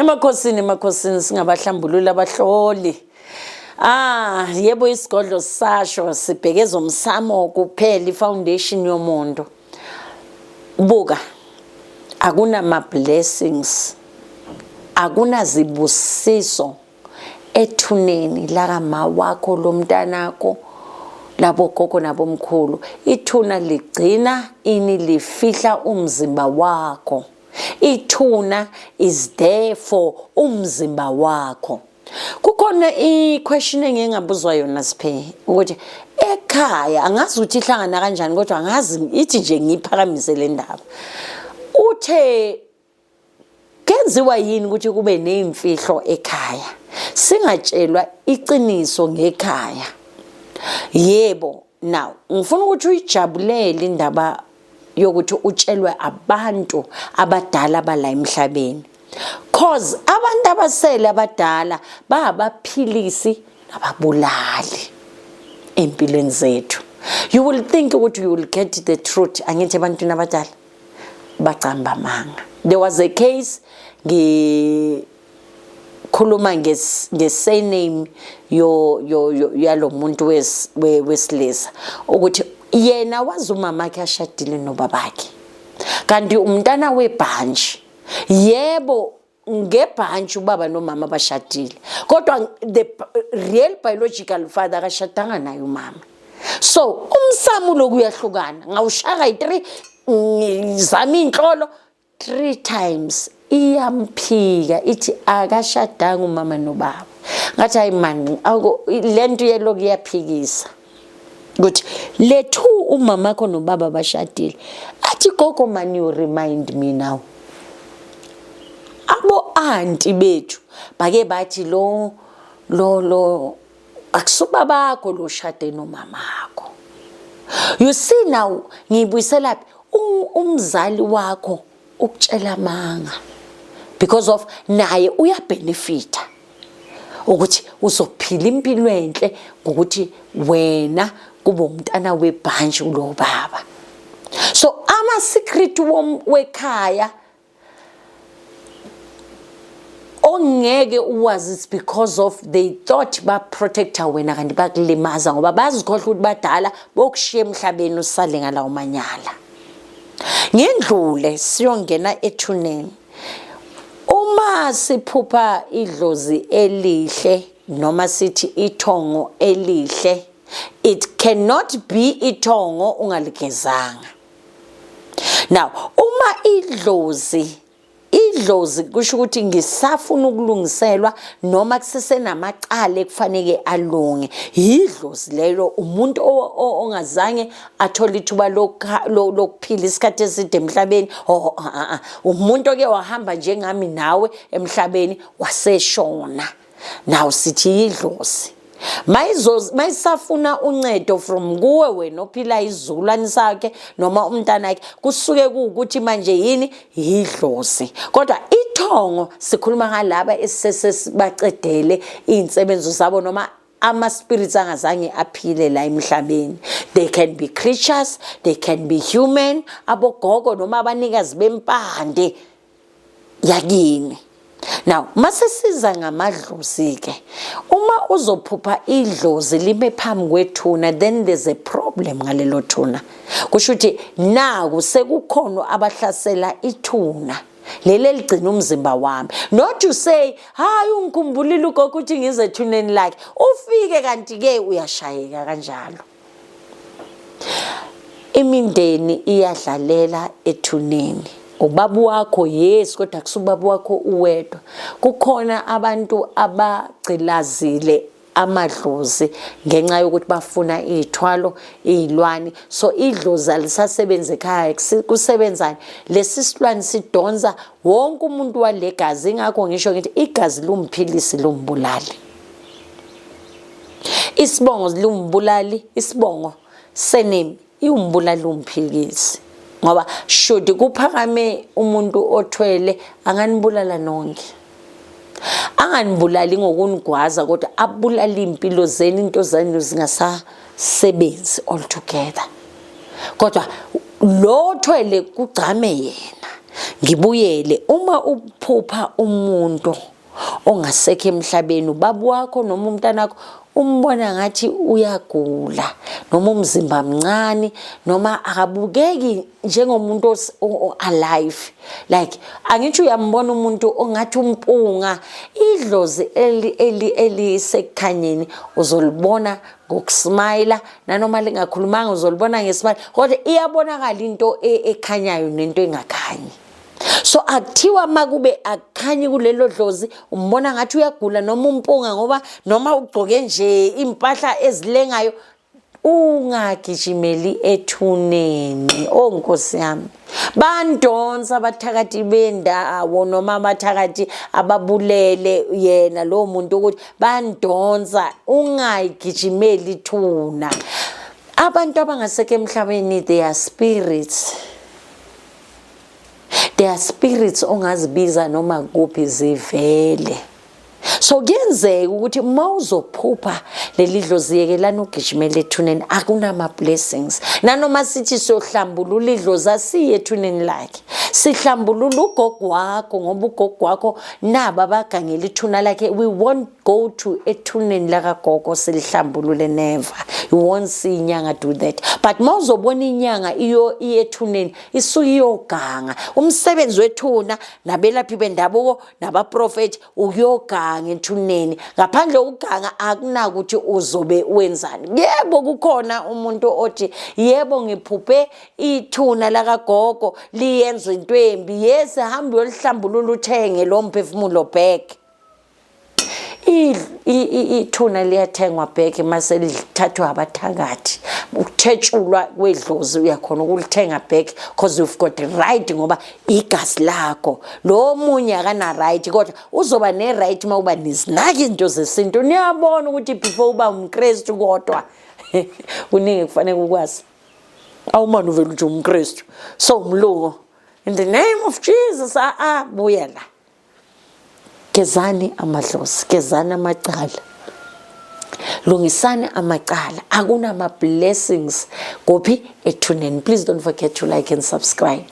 Emakhosini, emakhosini, singabahlambululi abahloli. Ah, yebo, isigodlo sasho sibheke ezomsamo kuphela, ifoundation yomuntu. Buka, akunama blessings, akunazibusiso ethuneni lakama wakho, lomntanakho, labogogo nabomkhulu. Ithuna ligcina ini? Lifihla umzimba wakho. Ithuna is there for umzimba wakho. Kukhona i-question engike ngabuzwa yona, Siphe, ukuthi ekhaya, angazi ukuthi ihlangana kanjani, kodwa angazi, ithi nje ngiyiphakamise le ndaba. Uthe kenziwa yini ukuthi kube neyimfihlo ekhaya, singatshelwa iqiniso ngekhaya? Yebo, now ngifuna ukuthi uyijabulele indaba yokuthi utshelwe abantu abadala bala emhlabeni, cause abantu abasele abadala bayabaphilisi nababulali empilweni zethu. You will think ukuthi you will get the truth, angithi, ebantwini abadala bacamba amanga. There was a case ngikhuluma nge-surname yo yo yalo muntu wesilisa, ukuthi yena wazi umamakhe ashadile nobabakhe, kanti umntana webhantshi. Yebo, ngebhantshi ubaba nomama bashadile, kodwa the real biological father akashadanga naye umama. So umsamo loku uyahlukana, ngawushaka yi-3, ngizama inhlolo three times, iyamphika, ithi akashadanga umama nobaba. Ngathi, hayi man, lento yeloku iyaphikisa ukuthi lethu umamakho nobaba bashadile. Athi, "Gogo man, you remind me now, abo auntie bethu bake bathi lo lo lo akusubabakho lo shade nomamakho." You see now, ngiyibuyisela phi? Umzali wakho ukutshela amanga because of naye uyabenefita ukuthi uzophila impilo enhle ngokuthi wena kube umntana webhantshi kulo baba. So ama secret wekhaya ongeke uwazi, it's because of they thought ba-protecta wena, kanti bakulimaza, ngoba bazikhohlwa ukuthi badala, bokushiya emhlabeni usale ngalawo manyala. Ngendlule siyongena ethuneni. Uma siphupha idlozi elihle noma sithi ithongo elihle, it cannot be ithongo ungaligezanga. Now uma idlozi kusho ukuthi ngisafuna ukulungiselwa noma kusesenamacala ekufanele alunge, yidlozi lelo. Umuntu ongazange athole ithuba lokuphila isikhathi eside emhlabeni. Oh, ah, ah, umuntu oke wahamba njengami nawe emhlabeni, waseshona. Now sithi yidlozi mayisafuna uncedo from kuwe wena ophila, isizukulwane sakhe noma umntanakhe, kusuke kuwukuthi manje yini? Yidlozi. Kodwa ithongo sikhuluma ngalaba esesesibacedele iy'nsebenzo zabo noma ama-spirits angazange aphile la emhlabeni. They can be creatures, they can be human, abogogo noma abanikazi bempande yakini. Now mase siza ngamadlozi ke, uma uzophupha idlozi lime phambi kwethuna, then there's a problem ngalelo thuna. Kusho ukuthi naku sekukhona abahlasela ithuna leli eligcina umzimba wami. Not to say, "Hayi, ungikhumbulile ugogo ukuthi ngize ethuneni lakhe." Ufike kanti ke uyashayeka kanjalo. Imindeni iyadlalela ethuneni. Ubaba wakho, yes, kodwa kusubaba wakho uwedwa. Kukhona abantu abagcilazile amadlozi ngenxa yokuthi bafuna iy'thwalo, iy'lwane. So idlozi alisasebenzi ekhaya. Kusebenzani? Lesi silwane sidonsa wonke umuntu wale gazi. Ingakho ngisho ngithi igazi lumphilisi, lumbulali. Isibongo lumbulali, isibongo sename iwumbulali, umphilisi, ngoba should kuphakame umuntu othwele, anganibulala nonke. Anganibulali ngokunigwaza, kodwa abulale iy'mpilo zenu, into zenu zingasasebenzi altogether. Kodwa lo othwele kugcame yena. Ngibuyele uma uphupha umuntu ongasekho emhlabeni, ubaba wakho noma umntanakho, umbona ngathi uyagula noma umzimba mncane noma akabukeki njengomuntu alive, like angithi uyambona umuntu ongathi umpunga, idlozi elisekukhanyeni uzolibona ngokusmayila, nanoma lingakhulumanga uzolibona ngesmile, kodwa iyabonakala into ekhanyayo nento engakhanyi. So akuthiwa makube akukhanyi kulelo dlozi, umbona ngathi uyagula noma umpunga, ngoba noma ugqoke nje impahla ezilengayo, ungagijimeli ethuneni. Oh Nkosi yami, bandonsa abathakathi bendawo noma abathakathi ababulele yena lowo muntu ukuthi bandonsa, ungayigijimeli ithuna. Abantu abangasekho emhlabeni, they are spirits. They are spirits ongazibiza noma kuphi zivele. So kuyenzeka ukuthi uma uzophupha leli dlozi, yekelani ugijimela ethuneni, akunama blessings. Nanoma sithi siyohlambulula idlozi, asiye ethuneni lakhe, sihlambulula ugogo wakho, ngoba ugogo wakho naba abagangela ithuna lakhe. We won't go to ethuneni lakagogo silihlambulule, never. You won't see inyanga do that. But uma uzobona inyanga iyo iye ethuneni, isuke iyoganga. Umsebenzi wethuna nabelaphi bendabuko nabaprofethi ukuyoganga ethuneni. Ngaphandle kokuganga akunakuthi uzobe wenzani. Yebo, kukhona umuntu othi, "Yebo, ngiphuphe ithuna lakagogo liyenza into embi." Yes, hamba uyolihlambulula, uthenge lo mphefumulo back. Ithuna liyathengwa back mase lithathwa abathakathi. Ukuthetshulwa kwedlozi uyakhona ukulithenga back because you've got the right, ngoba igazi lakho. Lo munye akana right, kodwa uzoba ne right uma uba nizinaka izinto zesintu. Niyabona ukuthi before uba umKristu, kodwa kuningi kufanele ukwazi. Awumane uvele nje umKristu, so umlungu, in the name of Jesus. A a buya la, gezani amadlozi, gezani amacala, lungisani amacala. Akunama blessings kuphi? Ethuneni. Please don't forget to like and subscribe.